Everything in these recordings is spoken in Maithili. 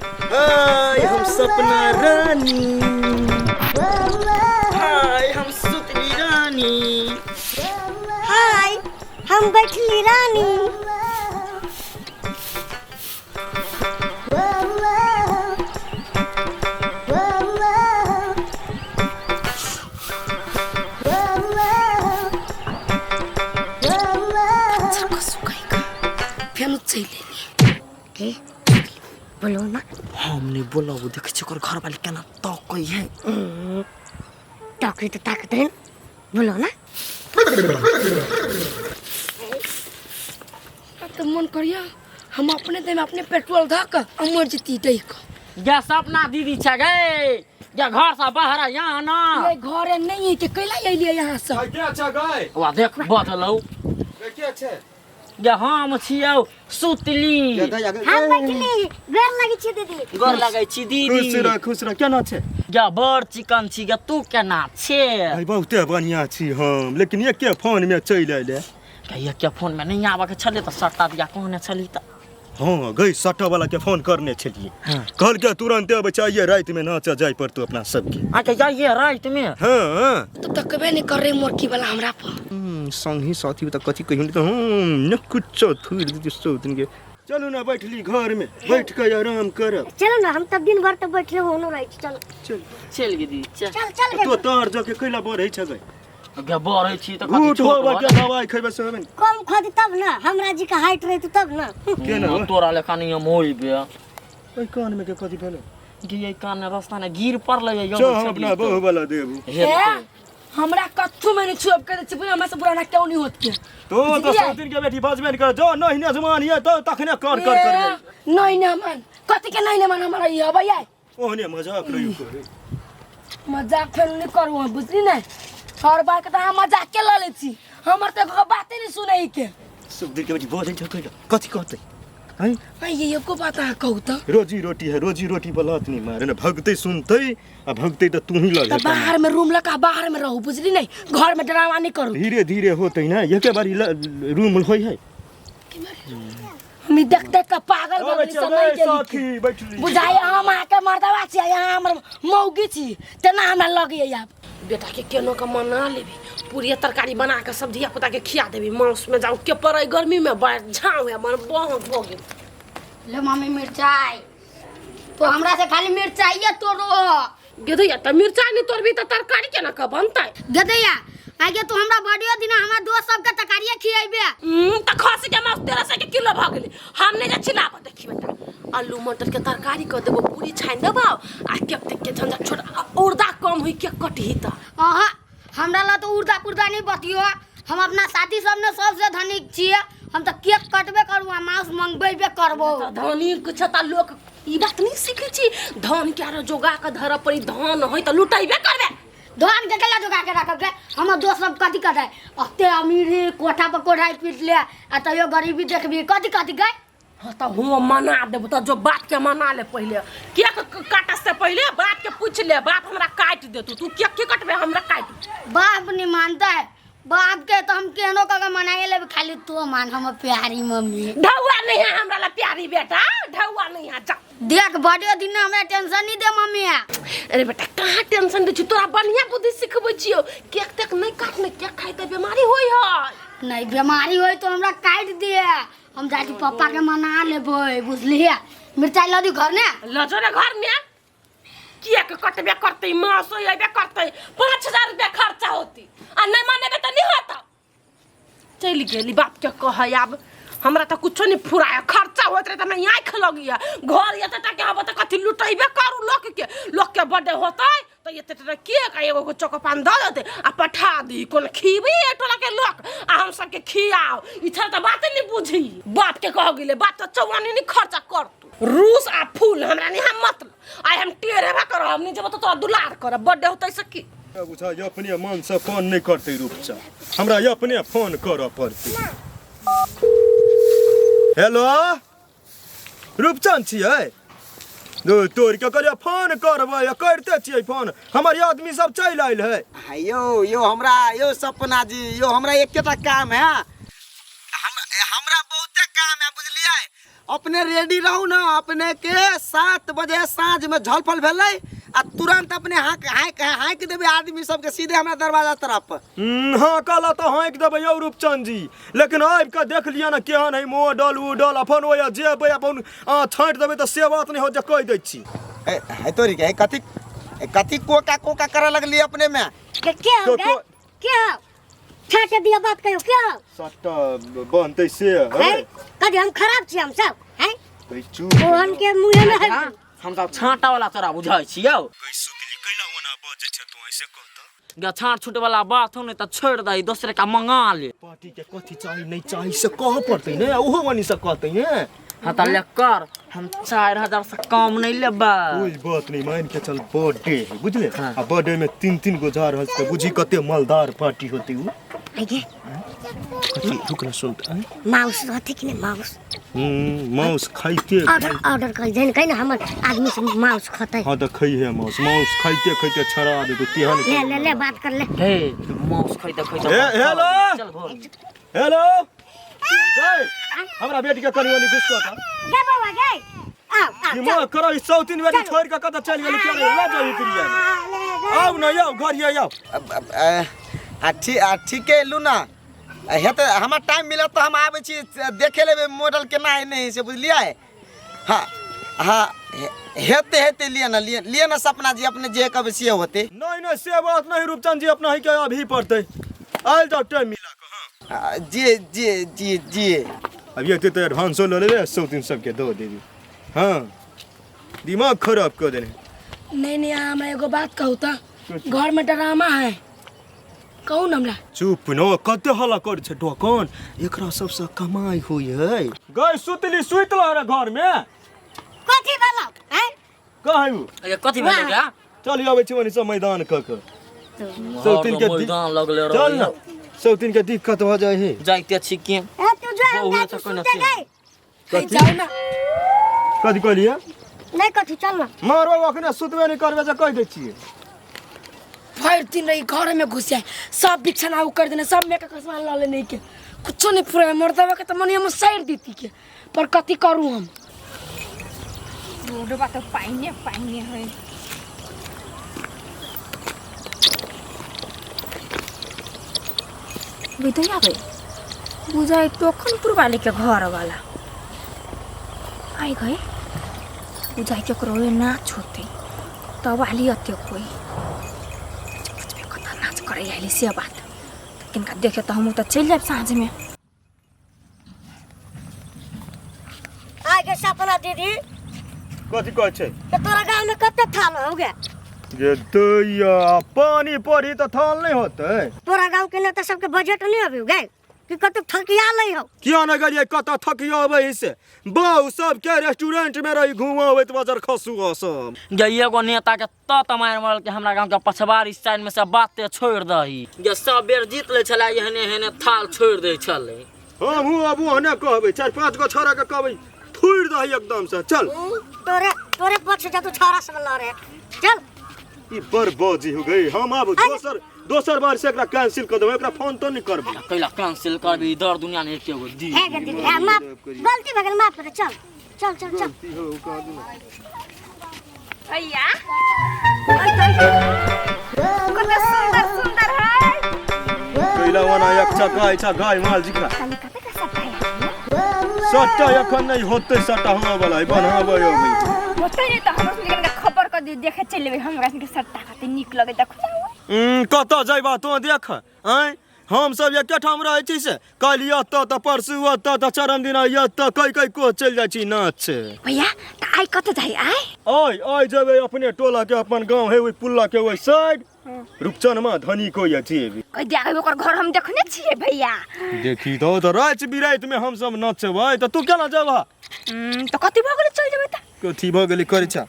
हाय हम सपना रानी, हाय हम सुतली रानी। हाय हम बैठली रानी। फेर चलि एलियै। के बोलो ना। हम नहि बोलब, देखै छी ओकर घरवाली केना तकै है। ताकि तऽ ताकतै, बोलो ना। तऽ मन करिया हम अपने देहमे अपने पेट्रोल धऽ कऽ आ मरि जेती डहि कऽ। गे सपना दीदी छै गे, गे घर से बाहर यहाँ ना। ये घरे नहीं है के कैला अइलियै यहाँ से? के छै गै? वा देख बदलौ। के छै? गे हम छियौ सुतली। हम बैठली, गोर लगै छी दीदी। गोर लगै छी दीदी। खुश रह, खुश रह। केना छै? गे बड़ चिकन छी गे, तू केना छे? भाई बहुते बढ़िया छी हम, लेकिन एके फोन में चलि अयलै। गे एके फोन में नहीं आबऽ के छलै तऽ सट्टा दिया कहने छली तऽ। हाँ गई, सट्टा वाला के फोन करने छलिए, कहलकै तुरंते अबै चाहिए, राति में नाचा जाय पड़तो अपना सबके। अच्छा जाइए राति में? हाँ हाँ। तो तकबे नहीं कर रहे मोरकी वाला हमरा पर। संगी साथी तऽ कथी कहियो तऽ हम न कुछो थूर दीदी सौ दिन के। चलू ना बैठली घर में, बैठ के आराम करब। चलो ना, हम तब दिन भर तब बैठले होनो रहै छी। चलो चल चल गे दीदी, चल चल चल गे। तो तार जाके कैला बढ़ै छै गई? गे बढ़ै छी तऽ कथी उठ छोट होबे भऽ के दवाई खैबे से होबे ने। कम खदी तब ना, हमरा जी के हाइट रहतौ तब ना। के ना? तोरा लेखा नहीं हम होइबे। ओइ कान में के कथी भेलै? गे एहि कान में रास्ता ने गिर पड़लै यौ। चल हम अपना बहू वाला देबू। हे ए, हमरा कथू में नहीं छुअब कर छी, हमरा से पुराना क्यों नहीं होत के। तो तो बुझलियै? सौ दिन के बेटी बजबे नहीं कर, जो नहीं ने जमान ये तो तखने कर कर कर। ए, नहीं ना मान, कथी के नहीं ना मान हमरा ई हबै आइ। ओहने मजाक रही करे। मजाक फेर नहीं करू हम, बुझली नहीं? हर बार के तऽ अहाँ मजाक के लऽ लै छी, हमर तऽ एको बाते नहीं सुनै के। सब दिन के बेटी बजै छै कैला कथी कहतै? हैं हैं, ये एको बात अहाँ कहू तऽ। रोजी रोटी है, रोजी रोटी पर लात नहीं मारे ना, भगतै सुनतै आ भगतै तऽ तू ही लग। तऽ बाहर में रूम लगा बाहर में रहू, बुझली नहीं? घर में ड्रामा नहीं करू। धीरे धीरे होतै ना, एके बारी रूम होय है। हम ई देख देख के पागल भऽ अबै गेली छै सब नहीं रे गेली। साथी बैठली। बुझाइ हम अहाँके मर्दवा छी, अहाँ हमर मौगी छी, तेना हमरा लगैए आब। बेटा के केनो के मना लेबी, पूरी तरकारी बना के सब धिया पुता के खिया देबी। मांस में जाऊ के पड़ै गर्मी में बड़ झाँव है, मन बह भऽ गेल। ले मम्मी मिरचाई, तो हमरा से खाली मिरचाइए तोड़ो। गेदैया तऽ मिरचाई नहि तोड़बी तऽ तरकारी केना के बनतै? गेदैया आगे तू हमरा बडियो दिना हमरा दोस्त सबके तरकारिए खिएबे। तऽ खसी के मांस 1300 के किलो भऽ गेलै, हम नहि जाइ छी लाबऽ। देखी बेटा, आलू मटर के तरकारी कऽ देबो, पूरी छानि देबो आ केक तेक के झंझट छोड़। आ उर्दा कम होई के कटही तऽ। अहाँ हमरा ला तो उर्दा पुर्दा नहीं बतियो, हम अपना साथी सब ने सबसे धनिक छियै, हम तऽ केक कटबे करू आ मांस मंगबेबे करबो। तऽ धनिक छ तऽ लोक ई बात नहीं सीखै छी, धन के आरो जोगा के धरऽ पड़ी, धन होई तऽ लुटेबे करबे। धन के केला जोगा के राखब गे? हमर दोस्त सब कथी करै अते अमीर ही, कोठा पर कोढ़ाई पीट ले आ तैयो गरीबी देखबी कथी कथी गए। हाँ तऽ हुआँ मना देबो तऽ जो बाप के मना ले पहिले, केक काटे से पहिले बाप के पूछ ले, बाप हमरा काटि देतौ, तू केक के कटबे हमरा काटि। बाप नहीं मानता है, बाप के तो हम केनो कऽ के मनाइए लेबै, खाली तू मान हमर प्यारी मम्मी। ढौआ नहीं है हमरा ला प्यारी बेटा, ढौआ नहीं है जा। देख बड़े दिन हमरा टेंशन नहीं दे मम्मी। अरे बेटा कहाँ टेंशन दै छी, तोरा बढ़िया बुद्धि सिखबै छियौ, केक तेक नहीं काटने, केक खाइ तऽ बीमारी होइ है। नहीं बीमारी होय तो हमरा काटि दिए, हम जाके पप्पा के मना लेबै, बुझलियै? मिरचाई लऽ दी घर ने? लऽ जो ने घर में, केक कटबे करतै, मांस अयबे करतै, 5000 रुपया खर्चा होती आ नहीं मनेबे तऽ नहीं होता। चलि गेली बाप के कहै, आब हमरा तऽ कुछो नहीं फुराय, खर्चा होइत रहे तऽ हमरा आँखि लगैया, घर एते टाके हब तऽ कथी लुटेबे करू लोक के, लोक के बर्थडे होतै तऽ एते टाके केक आ एगो चोकोपान दऽ देतै आ पठा दी, कोन खीबी एहि टोला के लोक आ हम सबके खियाओ, ई छड़ तऽ बाते नहीं बुझी। बाप के कह गेलै, बाप तऽ चौवानी नहीं खर्चा करतौ, रूस आ फूल हमरा नहीं हम मतलब, आइ हम टेढ़ेबा करब, हम नहीं जेबो तऽ तोरा दुलार करब, बर्थडे होतै से की। बुझा अपने मन से फोन नहीं करते रूपचा, हमरा अपने फोन करऽ पड़तै। हेलो रूपचंद छियै? दो तोड़ के करिया फोन करबै, आ करिते छियै फोन, हमर आदमी सब चलि आयल है। हाँ, यौ यौ हमरा यौ सपना जी यौ हमरा एकेटा काम है, हम हमरा बहुते काम है बुझलियै। अपने रेडी रहू ना। अपने के 7 बजे साँझ में झलफल भेलै आ तुरंत अपने हाँक हाँक हाँक देबै आदमी सबके सीधे हमरा दरवाजा तरफ। हाँ कहला तऽ हाँकि देबै यौ रूपचंद जी, लेकिन आबि कऽ देख लिअ ने केहन है मॉडल उडल। अपन ओहि जेबै अपन छाँटि देबै तऽ से बात नहि होत जे कहि दै छी। ए है तोरी के, है कथी कथी कोका कोका करऽ लगली अपने में? के के हो गए के हो छाटे दिया बात कहियो के हो सट्टा बनतै से है कभी हम खराब छी हम सब हैं चुप ओहन के मुंह में है। हम सब छाँटा वाला तोरा बुझै छियौ। गे छाँट छूटे वाला बात हो नहीं तो छोड़ दही, दोसरे का मंगा ले। पार्टी के कथी चाही नहीं चाही से कह पड़तै ने, ओहो वनी से कहतै ने। हाँ तो ले कर, हम 4000 से कम नहीं लेबै। कोई बात नहीं, मान के चल बर्थडे है बुझले। हाँ। आ बर्थडे में 3-3 गो जा रहल त बुझी कते मालदार पार्टी होती उ। आगे कथी रुक ना सुन। माउस रहते कि नहीं माउस? माउस खाइते ऑर्डर ऑर्डर कर जन कहीं ना हमर आदमी से माउस खतै। हां त खई है माउस, माउस खाइते खाइते छड़ा दे तेहन। ले ले ले बात कर ले। हे माउस खाइते खाइते। हेलो चल घर। हेलो गए हमरा बेटी के कनी ओनी घुस कऽ गे बाबा गे आओ आओ दिमाग करो ई सौतीन बेटी छोड़ के कतऽ चलि गेली के रे, लऽ जाउ प्रिया। आउ न यौ घर ये यौ। आ ठीक आ ठीके एलू ना हेतै, हमरा टाइम मिलत तऽ हम आबै छी देखे लेबै मॉडल केना है नहीं से बुझलियै। हाँ हाँ हेतै हेतै लिअ ना लिअ लिअ ना सपना जी अपने जे कहबै से होतै। नहीं नहीं से बात नहीं रूपचंद जी, अपना ही के अभी पड़तै, आयल जाउ टाइम मिला कऽ। हाँ जी जी जी जी अब ये तो एडवांसो लऽ लेबै सौतीन सबके दऽ देबै। हाँ दिमाग खराब कऽ देने। नहीं नहीं हमरा एगो बात कहू तऽ घर में ड्रामा है कहू न हमरा। चुप न कते हल्ला कर छै डोकन, एकरा सबसँ कमाई होइ है। गई सुतली सुति रह रे घर में। कथी भेलौ हैं? कहू ए कथी भेलै गे? चल आबै छी ओनी सब मैदान क के सौतीन के मैदान लगले रह। चल न सौतीन के दिक्कत भ जाइ है। जाइते छी के ए तू जो हम बहुए जाय तऽ छी कोना सुते से। गई। जाओ ना। कथी कहलियै? नहीं कथी चल ना। मारो अखने सुतबे नहीं करबे जे कहि दै छियै। भरि दिन रही घर में घुस जाए सब बिछाना उ कर देने सब मेकअप के सामान ल लेने के कुछो नहीं पूरा मर्दवा के तो मनी हम साइड देती के पर कथी करू हम। रोडवा तो पाइने पाइने है। बुझै गई बुझाइ टोखनपुर वाले के घर वाला आई गई बुझाइ केकरो नाच होते तब आली अते कोई पूछबे कता नाच करे आइली से बात किनका देखे तो हमहूँ तो चलि जायब साँझ में। आगे सपना दीदी कथी कहै छै? तो तोरा गाँव में कते थाल हो गया? गे दैया पानी पड़ी तऽ थाल नहीं होतै। तोरा गाँव के नेता सबके बजट नहीं अभी गए कि कते थकिया लै हो। किया न गेलियै कतऽ थकिया अबै से बहु सबके रेस्टोरेंट में रही घुमाबैत बजर खसुआ सब। गे एगो नेता के तत मारि मारल के हमरा गाँव के पछवाड़ी साइड में सब बाते छोड़ि दही। गे सब बेर जीत लै छलै एहने एहने थाल छोड़ि दै छलै। हमहूँ आबू ओहने कहबै 4-5 गो छोड़ा के कहबै थुड़ि दही एकदम से। चल तोरे तोरे पक्ष जा तू छोड़ा सब लड़े चल। ई बड़ बाजी हो गई। हम आब दोसर दोसर बार से एकरा कैंसिल कर देबै, एकरा फोन तो नहीं करबै। कैला कैंसिल करबी दर दुनिया ने एके गो दी। हे गे दीदी हे माफ गलती भऽ गेल माफ कर चल चल चल चल। गलती हो कह दू। भैया कते सुंदर सुंदर है। कैला वना एक चका ऐसा गाय माल जिकरा कते का सट्टा है? सट्टा एखन नहीं होतै, सट्टा होबऽ वाला है बनाबै अबै होतै नहीं तो हमरा सुन के खबर कर दी देखे चलि जेबै हमरा सुन के सट्टा कते नीक लगै देखू। कतऽ जयबा तोँ देख आँय, हम सब एके ठाम रहै छी से काल्हि एतऽ तऽ परसू एतऽ तऽ चरम दिना एतऽ कै कै कोस चलि जाइ छी नाच। भैया तऽ आइ कतऽ जाइ आइ? आइ आइ जेबै अपने टोला के अपन गाँव है ओहि पुल्ला के ओहि साइड रूपचनमा धनी को जेबै। कहि दिया ओकर घर हम देखने छियै भैया। देखी तो तऽ राति बिराति में हम सब नचबै तऽ तू केना जेबह? तऽ कथी भऽ गेलै चलि जेबै तऽ। कथी भऽ गेलै करै छा?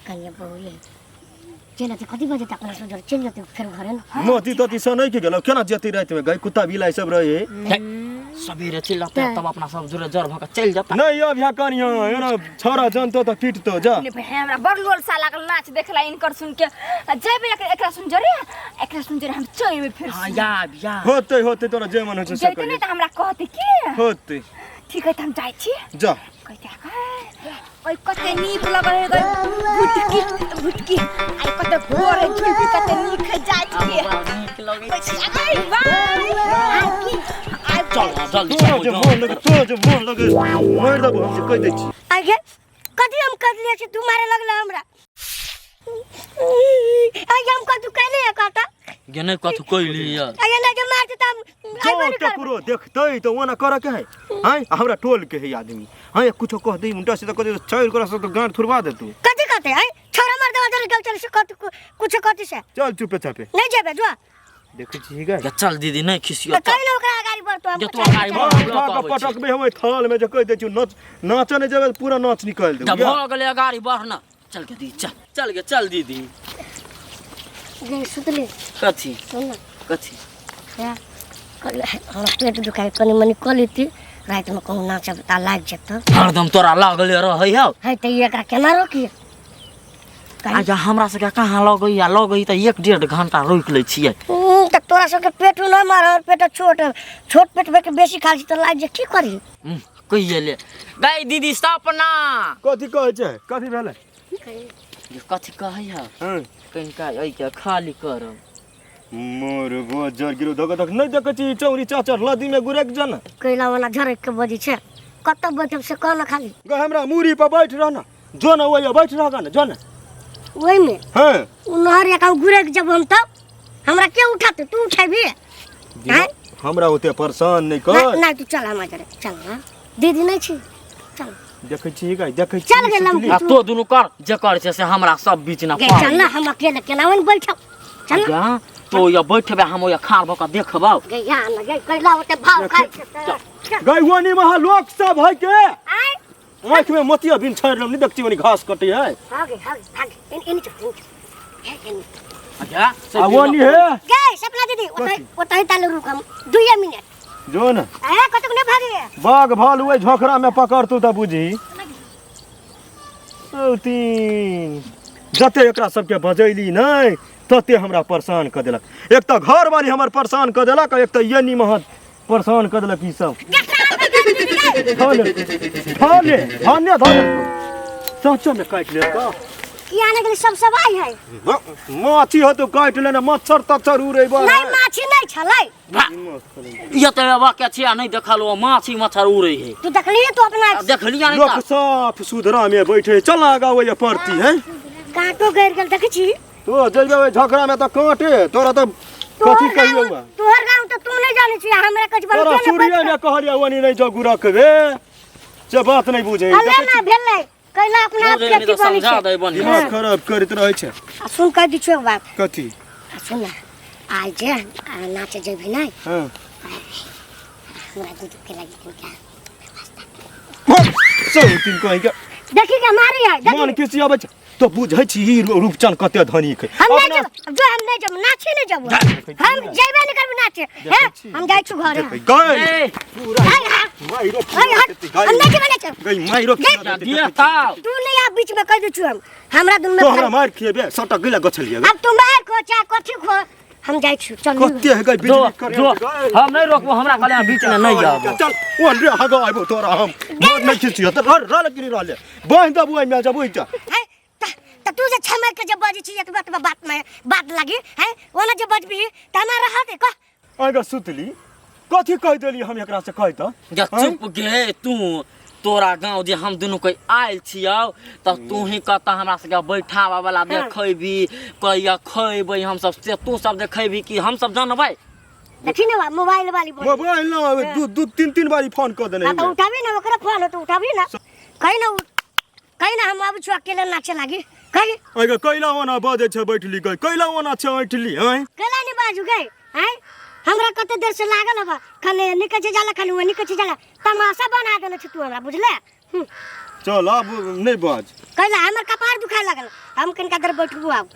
कहिया बहुले चलि जेतै कथी भऽ जेतै अपना सब चलि जेतै फेर घरे न। मोती तोती से नहीं के गेलौ केना जेतै राति में गाय कुत्ता बिलाइ सब रहै। सवेरे चलि जेतै तब अपना सब जोरे जर भऽ के चलि जेतै। नहीं अब यहाँ कनिया एना छोरा जनतो तऽ पीटतो जा। नहीं भैया हमरा बड़ लोलसा लागल नाच देखला इनकर सुन के जेबै एकरा सुन जरे एकरा सुन जरे हम चलि जेबै फेर। हां याब या होतै होतै तोरा जे मन होइ छै से जेतै नहीं तऽ हमरा कहतै की होतै। ठीक है त हम जाइ छी। जा। कहते ओइ कते नीक लगै है गई भुटकी भुटकी, आई कते गोर है झुलपी, कते नीक है जाइ छी। नीक लगै आई बाय आई। चल जल्दी। तोरा जे मोन लगे, तोरा जे मोन लगे मारि देबो हम, जे कहि दै छी। आगे कथी हम कर लिया छै तू मारे लगला हमरा? आगे हम कथू कहले है कहता? गे नहीं कथू कैली यार। आगे ना जे मारते त हम जो आइबो नहीं करब। केकरो देखतै तऽ ओना करऽ के है? हैं, हमरा टोल के है आदमी हैं, कुछो कह दे उल्टा सीधा कह दे, चल करा से तो गांड थुरवा दे तू। कथी कहते है छोरा मार देवा जल्दी चल से कथी कुछ कथी से। चल चुपे चापे। नहीं जेबे जो। देखै छी गे। गे चल दीदी नहीं खिसियो। त कहि ना ओकरा गाड़ी पर तो हम गे तू अगाड़ी बढ़, हम लऽ उठा कऽ कऽ आबै छी। पटकबै हम ओहि थाल में जे कहि दै छी, नाच नाचऽ नहि जेबै तऽ पूरा नाच निकालि जब देबै। भऽ गेलै अगाड़ी बढ़ ना। चल गे दीदी चल, चल गे चल दीदी। गे सुतली। कथी? सुन ना। कथी? हे, हमरा पेट दुखाइ कनि मनि कऽ लेती रातिमे कहूँ नाचब ता लागि जेतौ। हरदम तोरा लागले रहै हौ। है तऽ ई एकरा केना रोकिए? आज हमरा सबके कहाँ लगैया, लगै तऽ 1-1.5 घंटा रोकि लै छियै। तऽ तोरा सबके पेट नहि मार, हमर पेट छोट छोट, पेट भेके बेसी खा छी तऽ लागि जे की करी? कहिए ले गई दीदी सपना। कथी कहै छै? कथी भेलै? गे कथी कहै हौ? हँ। कनिका एहिके खाली करब। मोर बजर गिरो धक धक नहि देखै छी चौरी चाचर लदी में गुरक जन। कैला वाला झरक के बजै छै, कतऽ बैठब से कह न खाली। गे हमरा मूड़ी पर बैठ रह ना, जो ना ओहि बैठ रह ना, जो ना ओहिमे। हँ। उ नहर एक गुरक जब हम तब हमरा के उठाते? तू उठेबी? हैं? हमरा ओते परेशान नहि कर। नहीं तू चल हमरा जरे चल। हाँ दीदी नहीं छी चल। देखै छी गे, देखै छी। चल गे लमकी। आ तो दुनू कर जे कर छै से हमरा सब बीच ना गे चल ना, हम अकेले केना ओहिमे बैठब? चल ना। गा तो या बैठबे हम या खाड़ भऽ कऽ देखबौ। गे या ना गे कैला ओते भाव खाइ छै तऽ। गई ओनी महा लोक सब है के आय आँखि में मोतिया बिन छाड़ि लेब, नहि देखै छी ओनी घास कटै है। भागे भागे भागे इन इन चल इन हे इन। अच्छा आ ओनी है। गे सपना दीदी ओतै ओतै ताले रुक हम 2 मिनट। जो ना ए कतौ नहि भागे। बाघ भालू ओहि झोखरा में पकड़तौ तऽ बुझी। औ तीन जते एकरा सबके बजैली नहि तते हमरा परेशान कऽ देलक। एक तऽ घरवाली हमर परेशान कऽ देलक, एक तऽ ये निमहत परेशान कऽ देलक ई सब। धने धने धने धने सचो में काटि लेलक। किया नहि गेलै सब सवाई है। माछी हो तो काटि लेने, मच्छर तच्छर उड़ै बड़। नहीं माछी नहीं छलै। ये तऽ वाक्य छिया नहीं देखल ओ माछी मच्छर उड़ै है। तू देखलिए तू अपना? देखलिया नहीं। लोक साफ सुथरा में बैठे चल आगा ओहि परती है। कांटो गड़ गेल देखै छी। तो जइबे ओहि झोखरा में तऽ कांटे तोरा तऽ कथी कहियौ। तोहर गाँव तऽ तू नहीं जानै छी, हमरा कछ बोल। तोरा सूर्य में कहलियै ओनी नहि जो गुरकबे से बात नहीं बुझै। अले ना भेलै कैला अपना आप के अथी बनै समझा छै। दे बनी। दिमाग खराब करैत रहै छै। आ सुन कह दी छौ एक बात। कथी? आ सुन ना, आइ जे आ नाचे जेबही नहि हँ। हमरा दूध के लागि कनिका। सब तीन कहीं के देखी के मारी है देखी। मन खिसियाबै छै तो बुझै छी ई रूपचन कते धनिक है। हम नहीं जब जो हम नहीं जब नाचे नहीं जब हम जेबे नहीं करबे नाचे हे, हम जाइ छु घरे। गई ए हाय हाय माइरो हाय हट, हम नहीं जेबे नाचे। गई माइरो दिया ताव तू नहीं आ बीच में कह दै छु हम हमरा दुन में तो हमरा मार खिएबे सटक गेला गछलिए। अब तू मार खो चाहे कथी खो, हम जाइ छु चल। कते है गई जो बिजली करे जो हम नहीं रोकबो, हमरा कहले बीच में नहीं जाबो। चल ओ रे हगा आइबो तोरा हम मार नहीं खिसियो त रह रह गिरी रहले बांध देबो एमे जबो त। है त तू जे छमक के जे बजै छी एक बात बात में बात लागी है, ओना जे बजबी त हमरा रहत कह। आगा सुतली कथी कहि देली हम एकरा से कहि त? गे चुप गे तू, तोरा गाँव जे हम दुनू कोई आयल छियौ तऽ तू ही कहता हमरा सबके बैठाबऽ वाला देखैबी कहिया खैबै हम सब से तू सब देखैबी कि हम सब जानबै? देखी ना मोबाइल वाली बोल। मोबाइल ना आवे, दू दू तीन तीन बारी फोन कर देने। हाँ तो उठाबी ना ओकरा फोन, तो उठाबी ना कहीं ना कहीं ना हम आबै छु अकेले नाचे लागी कहीं। आगे कैला ओना बजै छै बैठली गई कैला ओना छै ऐठली हैं। कैला नहीं बाजू गई हैं, हमरा कते देर से लागल हबा खाली निकल छै जाला खाली वो निकल छै जाला तमाशा बना देने छै तू हमरा बुझले। चल आब नहीं बाज। कैला हमर कपार दुखाए लागल, हम कनिका देर बैठबू आब,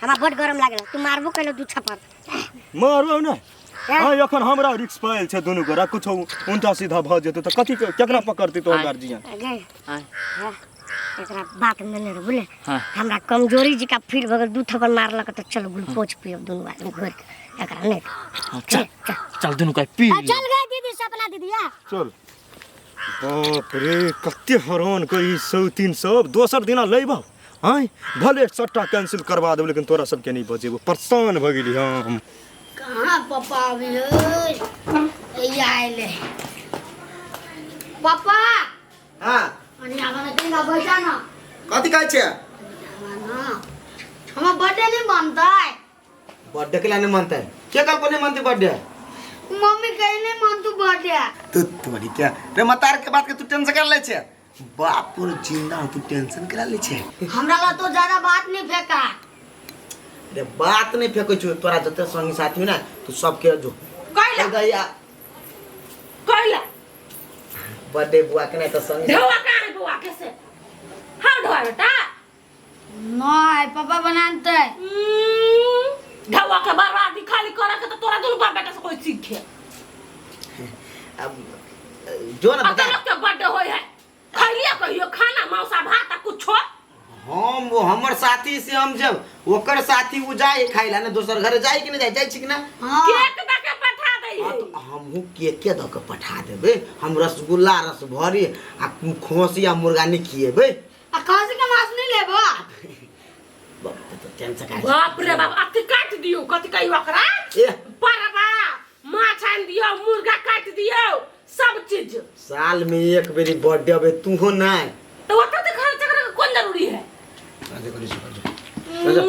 हमरा बड गरम लागल तू मारबो कैला दू छप्पर मारबो ना। हाँ एखन हमरा रिक्स पायल छै दुनू गोरा, कुछो उल्टा सीधा भऽ जेतौ तऽ कथी केकरा पकड़तै तोहर गार्जियन? गे एकरा बात में नहीं बुझले, हाँ। हमरा कमजोरी जी का फील भऽ गेल, दू थप्पड़ मारलक तऽ चल ग्लूकोज पियब दुनू आदमी घोरि के एकरा नहीं। चल चल दुनू के पी चल गए दीदी सपना दीदी आ चल। बाप रे कते हरान करी सौतीन सब दोसर दिना लेबौ आँय भले सट्टा कैंसिल करवा देब लेकिन तोरा सबके नहीं बजेबो परेशान भऽ गेली हम कहाँ पापा अभी है आएले पापा हाँ अनि आवा ना कहीं बैठा ना कथी कहै छै आवा ना हमर बर्थडे नहीं बनतै बर्थडे के लिए नहीं मनतै के कहलको नहीं मनतै बर्थडे मम्मी कहीं नहीं मनतू बर्थडे तू तुम्हारी क्या रे मतार के बात के तू टेंशन कर ले छे बाप रे जिंदा हो तू टेंशन करा ले छे हमरा ला तो ज्यादा बात नहीं फेंका रे बात नहीं फेकै छु तोरा जते संगी साथी हो ना तू सबके जो कैला गया कैला बर्थडे बुआ के नहीं तो संगी ढोआ कहाँ है बुआ के से हाँ ढोआ बेटा नहीं पापा बनाते ढोआ के बर्बादी खाली करे के तो तोरा दुनू बाप बेटा से कोई सीखे अब जो ना अते बता लोग के बर्थडे होय है खैलिया कहियो खाना मांसा भात आ कुछो हम वो हमर साथी से हम जब ओकर साथी उ जाए खाइला ना दोसर घर जाए कि नहीं जाए जाए छी कि ना हाँ केक दे के पठा दे हाँ, तो हमहू केक के दऽ के पठा देबै हम रसगुल्ला रस भरी आ खोसी आ मुर्गा नहीं खिएबै आ खसी के मांस नहीं लेबो बाप रे, तो टेंशन का बाप रे बाप अति काट दियो कथि कहियो ओकरा ए परबा माछ आनि दियो मुर्गा काट दियो सब चीज साल में एक बेरी बर्थडे अबे तू हो नहीं तो ओतऽ तऽ खर्चा करे के कोन जरूरी है अरे करी से कर जा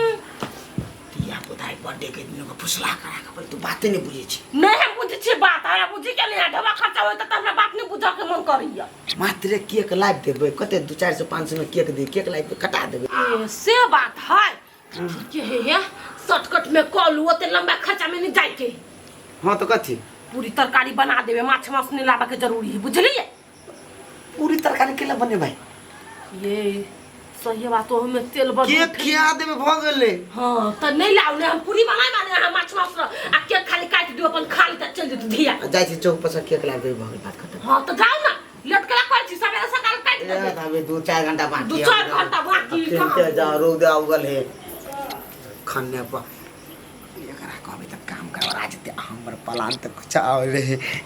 धिया पुता बर्थडे के दिन के फुसला करा के पर तू बाते नहीं बुझै छी नहीं हम बुझै छियै बात हमरा बुझी के नहीं ढबा खर्चा होय तऽ हमरा बात नहीं बुझऽ के मन करैया मात्र केक लाबि देबै कते 2 400 500 में केक दे केक लाबि के कटा देबै ए, से बात है के हे हे शॉर्टकट में कॉल ओते लंबा खर्चा में नहीं जाए के हाँ तो कथी पूरी तरकारी बना देवे माछ मांस नहीं लाबे के जरूरी है बुझलिए पूरी तरकारी केला बनेबै ये सही बात ओहो में तेल बड़ केक खिया देबै भऽ गेलै हाँ तो नहीं लाओ ने हम पूरी बनाए माने हम माछ मांस आ केक खाली काट दियो अपन खा ली त चल जेतु धिया जाइ छी चौक पर से केक लाबि देबै भऽ गेल बात खतम हाँ तो जाओ ना लेट के करै छी सबेरे सकाल काट ए, देबै तऽ अभी 2-4 घंटा बाकी 2-4 घंटा बाकी कहाँ जाओ रौदा उगल है खन्ने पर एकरा कहबै तऽ काम करवा जेतै हमर प्लान तऽ कुछ और रहे।